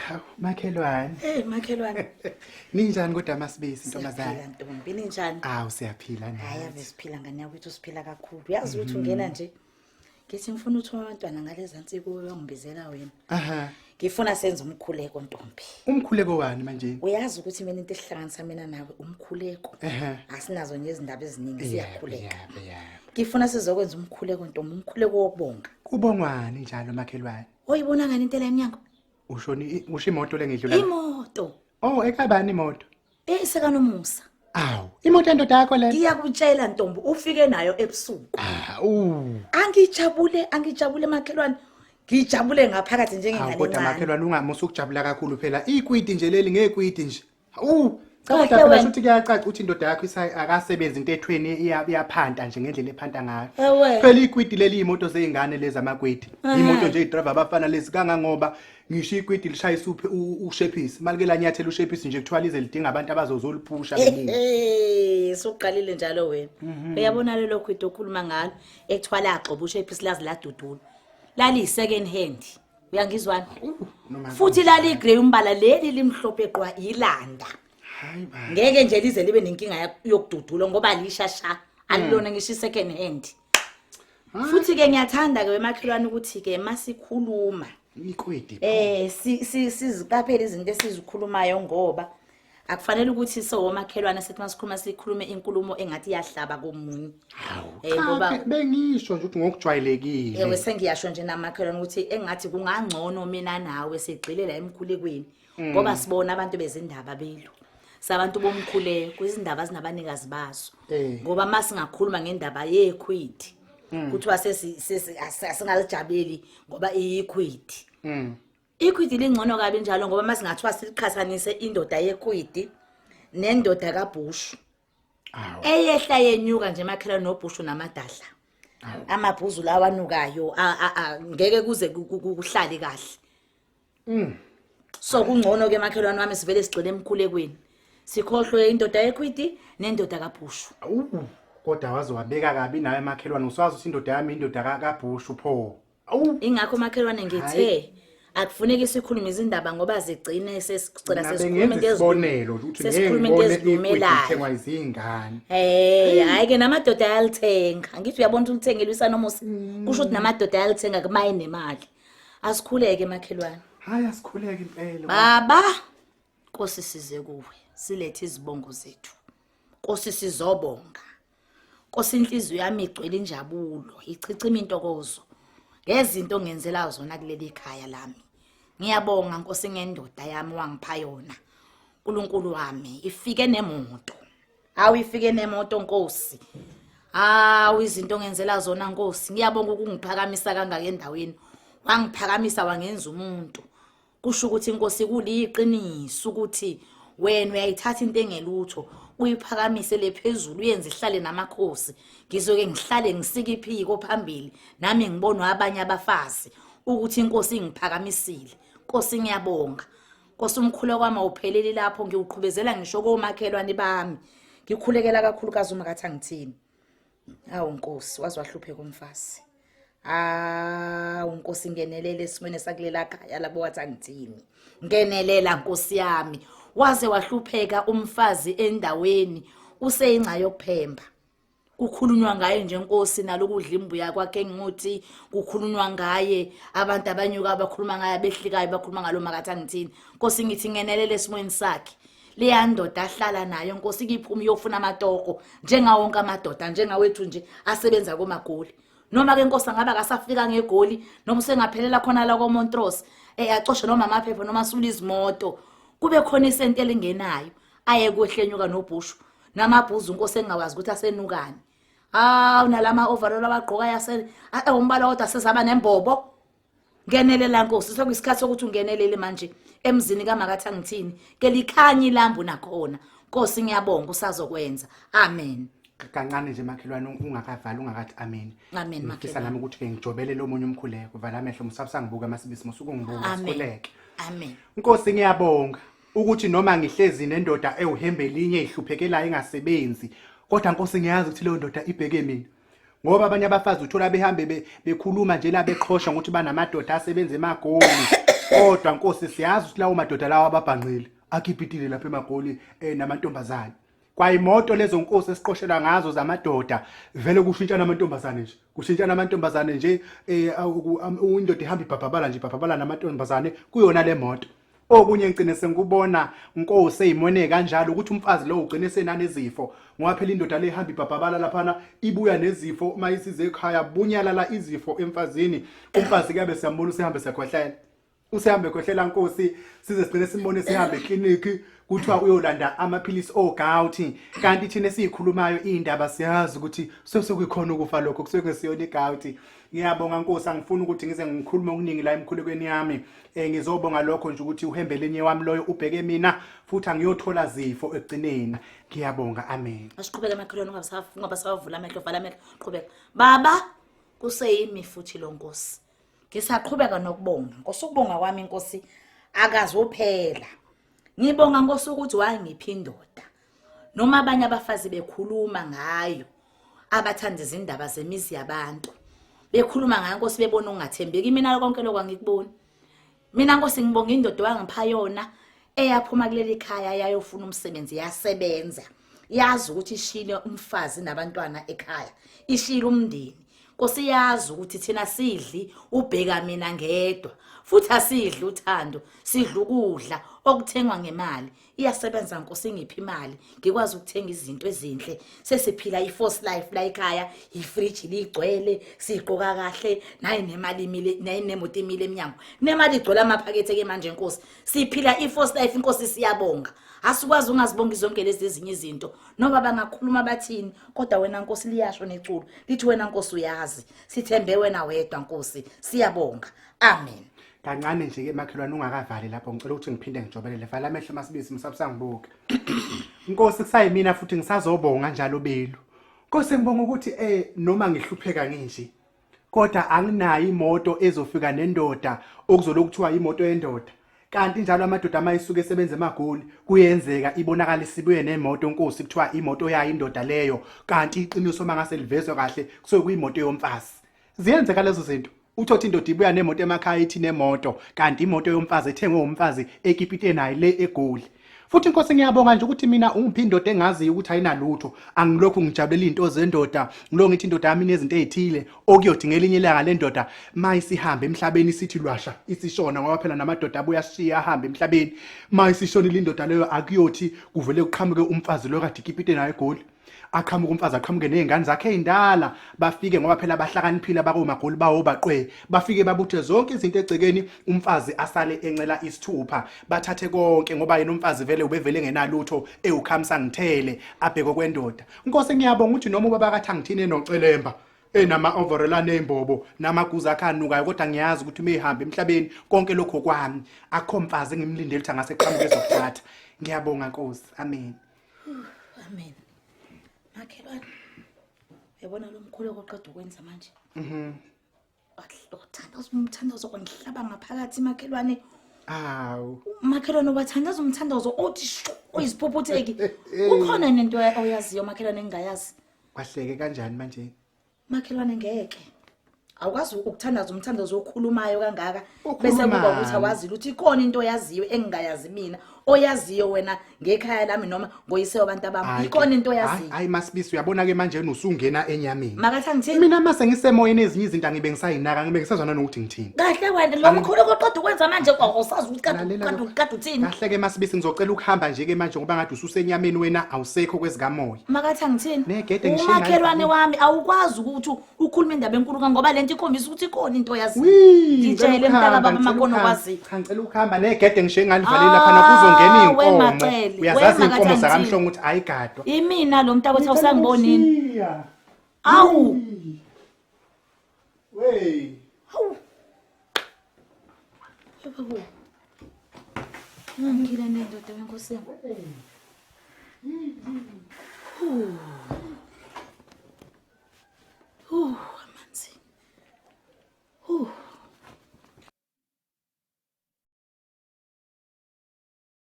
Hawu makhelwane. Hey makhelwane. Ninjani kodwa masibisi ntombazane? Siyaphila ntombi ninjani? Awu siyaphila nathi. Hayi ave siphila ngane yakwethu siphila kakhulu. Uyazi ukuthi ungena nje. Ngithi ngifuna uthuma abantwana ngalezi nsuku uyongibizela wena. Aha. Ngifuna senze umkhuleko ntombi. Umkhuleko wani manje? Uyazi ukuthi mina into ehlanganisa mina nawe umkhuleko. Ehhe. Asinazo nje izindaba eziningi siyakhuleka. Yebo, yebo. Ngifuna sizokwenza umkhuleko ntombi, umkhuleko wokubonga. Kubongwani njalo makhelwane? Oyibona ngani into la emnyango? Usho ni usho imoto lengidlula. Imoto. Oh, ekabani imoto? Eh sekanomusa. Awu, imoto yendoda yakho le. Ngiyakutshela ntombi ufike nayo ebusuku. Ah, u. Angijabule, angijabule makhelwane. Ngijabule ngaphakathi Awu njengengane kodwa encane. makhelwane ungamusa ukujabula kakhulu phela. Ikwiti nje leli ngekwiti nje. Awu, cha Kahle kodwa phela wena. shuthi kuyacaca ukuthi indoda yakho akasebenzi into ethweni iyaphanta nje ngendlela ephanta ngayo. Ewe. Phela ikwiti leli imoto zeyingane lezi amakwiti. Imoto nje idriver abafana lezi kangangoba ngisho ikwiti lishayisa uphe ushephisi. Malike lanyathela ushephisi nje kuthiwa lize lidinga abantu abazozoliphusha ngemuva. Eh, suqalile njalo wena. Uyabona lelo kwiti okhuluma ngalo ekuthiwa lagxoba ushephisi lazi ladudula. Lali second hand. Uyangizwana? Noma Futhi lali grey umbala leli limhlophe qwa ilanda. Hayi ba. Ngeke nje lize libe nenkinga yokududula ngoba lisha sha. Alilona ngisho i-second hand. Futhi ke ngiyathanda ke wemakhelwane ukuthi ke masikhuluma Ikwiti. Siziqaphele izinto esizikhulumayo ngoba akufanele ukuthi sowomakhelwane sithi masikhuluma sikhulume inkulumo engathi iyahlaba komunye. Hawu. Ngoba Cha, bengisho nje ukuthi ngokujwayelekile. Ewe sengiyasho nje namakhelwane ukuthi engathi kungangcono mina nawe sigxile la emkhulekweni ngoba sibona abantu bezindaba belu. Sabantu bomkhuleko izindaba zinabanikazi bazo. Ngoba masingakhuluma ngendaba yekhwidi kuthiwa asingalijabeli ngoba iyikhwidi. Ikhwidi lingcono kabi njalo ngoba masingathiwa siliqhathanise indoda yekhwidi nendoda kaBhushu. Awu. Eyehla yenyuka nje makhelwane noBhushu namadahla. Amabhuzu lawa anukayo ngeke kuze kuhlale kahle. So kungcono ke makhelwane wami sivele sigcine emkhulekweni. Sikhohlwe indoda yekhwidi nendoda kaBhushu. Awu, kodwa waze wabeka kabi nawe makhelwane uswazi ukuthi indoda yami indoda kaBhushu pho. Awu. Ingakho makhelwane ngithe akufuneki sikhulume izindaba ngoba zigcine sesigcina sesikhuluma into isibonelo ukuthi ngeke sesikhuluma into ngibone ikwiti ezilumelayo. ithengwa izingane. Eh, hayi ke namadoda ayalithenga. Angithi uyabona ukuthi ulithengile usanomusa. Kusho ukuthi namadoda ayalithenga kumaye nemali. Asikhuleke makhelwane. Hayi asikhuleke impela. Baba, Nkosi size kuwe, silethe izibongo zethu. Nkosi sizobonga. Nkosi inhliziyo yami igcwele injabulo, ichichima intokozo ngezinto ongenzela zona kuleli khaya lami. Ngiyabonga Nkosi ngendoda yami wangipha yona. uNkulunkulu wami ifike nemoto. Hawu ifike nemoto Nkosi. Hawu izinto ongenzela zona Nkosi. Ngiyabonga ukungiphakamisa kangaka endaweni. Wangiphakamisa wangenza umuntu. Kusho ukuthi inkosi kuliqiniso ukuthi wena uyayithatha into engelutho uyiphakamise le phezulu uyenze ihlale namakhosi. Ngizoke ngihlale ngisike iphiko phambili nami ngibonwa abanye abafazi ukuthi inkosi ingiphakamisile. Nkosi ngiyabonga. Nkosi umkhuleko wami awupheleli lapho ngiwuqhubezela ngisho komakhelwane bami. Ngikhulekela kakhulukazi uma kathi angithini. Awu Nkosi waze wahlupheka umfazi. Awu Nkosi ngenelela esimweni sakulela khaya labo wathi angithini. Ngenelela Nkosi yami. Waze wahlupheka umfazi endaweni useyingca yokuphemba. Kukhulunywa ngaye nje Nkosi nalokudla imbuya kwakhe ngithi kukhulunywa ngaye abantu abanyuka abakhuluma ngaye abehlikayo bakhuluma ngalo makathi angithini. Nkosi ngithi ngenelela esimweni sakhe. Leya ndoda ahlala nayo Nkosi iphuma iyofuna amatoko njengawo wonke amadoda njengawethu nje asebenza komagoli. Noma ke Nkosi angaba akasafika ngegoli noma usengaphelela khona la koMontrose acoshe noma amaphepha noma asule izimoto kube khona isenti elingenayo aye kwehlenyuka nobhushu namabhuzu Nkosi engawazi ukuthi asenukani. Hawu nalama overall abagqoka yase umbala kodwa sezaba nembobo. Ngenelela Nkosi sekuyisikhathi sokuthi ungenelele manje emzini kaMakathi angithini ke likhanyi ilambu nakhona Nkosi ngiyabonga usazokwenza amen. Kancane nje makhelwane ungakavali ungakathi amen. Amen Ngifisa makhelwane. nami ukuthi ke ngijobele lo munye umkhuleko vala amehlo musabusangibuka masibisi musuku ngibuka Amen. sikhuleke. Amen. Nkosi ngiyabonga ukuthi noma ngihlezi nendoda ewuhembe elinye ihluphekelayo engasebenzi kodwa Nkosi ngiyazi ukuthi leyo ndoda ibheke mina. Ngoba abanye abafazi uthola behambe bekhuluma nje la beqhosha ngokuthi banamadoda asebenza emagoli. Kodwa Nkosi siyazi ukuthi lawo madoda lawo ababhanqile akipitile lapha emagoli namantombazane. Kwayimoto lezo nkosi esiqoshelwa ngazo zamadoda vele kushintshana amantombazane nje. Kushintshana amantombazane nje indoda ihamba ibhabhabala nje ibhabhabala namantombazane kuyona le moto. Okunye ngigcine sengikubona nkosi eyimone kanjalo ukuthi umfazi lo ugcine senanezifo ngoba phela indoda le ihamba ibhabhabala laphana ibuya nezifo uma isize ekhaya bunyalala izifo emfazini umfazi kuyabe siyambona usehambe sekhwehlela usehambe khwehlela nkosi size sigcine simbone sihambe ekliniki kuthiwa uyolanda amaphilisi ogout kanti thina esiyikhulumayo indaba siyazi ukuthi sekuyikhona ukufa lokho kusuke kungesiyona igout. Ngiyabonga nkosi, angifuni ukuthi ngize ngikhulume okuningi la emkhulekweni yami. Ngizobonga lokho nje ukuthi uhembelenye wami loyo ubheke mina futhi angiyothola zifo ekugcineni. Ngiyabonga, amen. Asiqhubeke makhelwane, ungabasavula amehlo, vala amehlo, qhubeka. Baba, kuseyimi futhi lo nkosi. Ngisaqhubeka nokubonga. Nkosi, ukubonga kwami nkosi akazophela. Ngibonga nkosi ukuthi wangipha indoda. Noma abanye abafazi bekhuluma ngayo abathanda izindaba zemizi yabantu. Bekhuluma ngayo nkosi bebona ukungathembeki. Mina konke lokho angikuboni. Mina nkosi ngibonga indoda wangipha yona eyaphuma kuleli khaya yayofuna umsebenzi yasebenza. Yazi ukuthi ishile umfazi nabantwana ekhaya. Ishile umndeni. Nkosi yazi ukuthi thina sidli ubheka mina ngedwa futhi asidli uthando sidla ukudla okuthengwa ngemali. Iyasebenza Nkosi ingiphi imali ngikwazi ukuthenga izinto ezinhle. Sesiphila i-force life la ekhaya, ifridge ligcwele, sigqoka kahle, nayi nemali imile, nayi nemoto imile emnyango, nemali igcwele amaphakethe ke manje Nkosi. Siphila i-force life Nkosi, siyabonga. Asikwazi ungazibongi zonke lezi ezinye izinto noma bangakhuluma bathini, kodwa wena Nkosi liyasho neculo lithi wena Nkosi uyazi, sithembe wena wedwa Nkosi, siyabonga, amen. Kancane nje ke makhelwane ungakavali lapho, ngicela ukuthi ngiphinde ngijobelele. Vala amehlo masibisi msabusangibuke. Nkosi kusayimina futhi ngisazobonga njalo belu. Nkosi ngibonga ukuthi noma ngihlupheka nginje kodwa anginayo imoto ezofika nendoda okuzolokhu kuthiwa imoto yendoda. Kanti njalo amadoda uma isuke esebenza emagoli kuyenzeka ibonakala isibuye nemoto nkosi kuthiwa imoto yayo indoda leyo, kanti iqiniso uma ngase livezwe kahle kusuke kuyimoto yomfazi. Ziyenzeka lezo zinto. Uthothi indoda ibuya nemoto emakhaya ithi nemoto kanti imoto yomfazi ethengwe umfazi ekipite naye le eGoli. Futhi inkosi ngiyabonga nje ukuthi mina ungiphi indoda engaziyo ukuthi ayinalutho. Angilokhu ngijabulela izinto zendoda, ngilokhu ngithi indoda yami inezinto ezithile okuyothi ngelinye ilanga le ndoda mayisihambe emhlabeni isithi lwasha isishona, ngoba phela namadoda abuya ashiya ahambe emhlabeni. Mayisishonile indoda leyo akuyothi kuvele kuqhamuke umfazi lo kade ikipite naye eGoli. Aqhamuke umfazi aqhamuke nezingane zakhe ezindala bafike, ngoba phela bahlakaniphile abakomagoli bawo baqwe, bafike babuthe zonke izinto egcekeni, umfazi asale encela isithupha, bathathe konke ngoba yena umfazi vele ubevele ngenalutho ewukhamisa ngithele abheke kwendoda. Nkosi ngiyabonga ukuthi noma ubaba kaThangithini enocelemba enama overall anembobo namaguza akhe anukayo, kodwa ngiyazi ukuthi uma ehamba emhlabeni konke lokho kwami akho mfazi engimlindele ukuthi angase qhamuke ezokuthatha. Ngiyabonga Nkosi, amen. Amen. Makhelwane, uyabona lo mkhuleko oqeda ukwenza manje? Uthandaza umthandazo ongihlaba ngaphakathi makhelwane. Awu. Makhelwane wathandaza umthandazo othi shu uyiziphuphutheki. Ukhona nento oyaziyo makhelwane engingayazi. Kwahleke kanjani manje? Makhelwane ngeke. Awukwazi ukuthandaza umthandazo okhulumayo kangaka bese kuba ukuthi awazi lutho. Ikhona into oyaziyo engingayazi mina, oyaziyo wena ngekhaya lami noma ngoyise wabantu abami. Ikhona into oyaziyo. Hayi Masibisi, uyabona ke manje usungena enyameni. Makathi angithini? Mina mase ngisemoyeni ezinye izinto angibe ngisayinaka, ngibe ngisazwana nokuthi ngithini. Kahle wena lo mkhulu oqeda ukwenza manje awusazi ukuthi kade uthini. Kahle ke Masibisi, ngizocela ukuhamba nje ke manje ngoba ngathi ususenyameni wena awusekho kwezikamoya. Makathi angithini? Negede ngishiye ngayo. Umakhelwane wami awukwazi ukuthi ukhuluma indaba enkulu kangaka ngoba lento ikhombisa ukuthi ikhona into oyaziyo. Ngitshele mntaka baba makono kwazi. Cha ngicela ukuhamba negede ngishiye ngalivalile lapha nakuzongena Ah, izinkomo. Macele, Uyazazi we izinkomo Makathi zakamhlongo ukuthi ayigadwa. Imina lo mntaka awusangibonini. Awu. Wey. Hawu. Yebo. Ngangile nendoda wenkosi yami.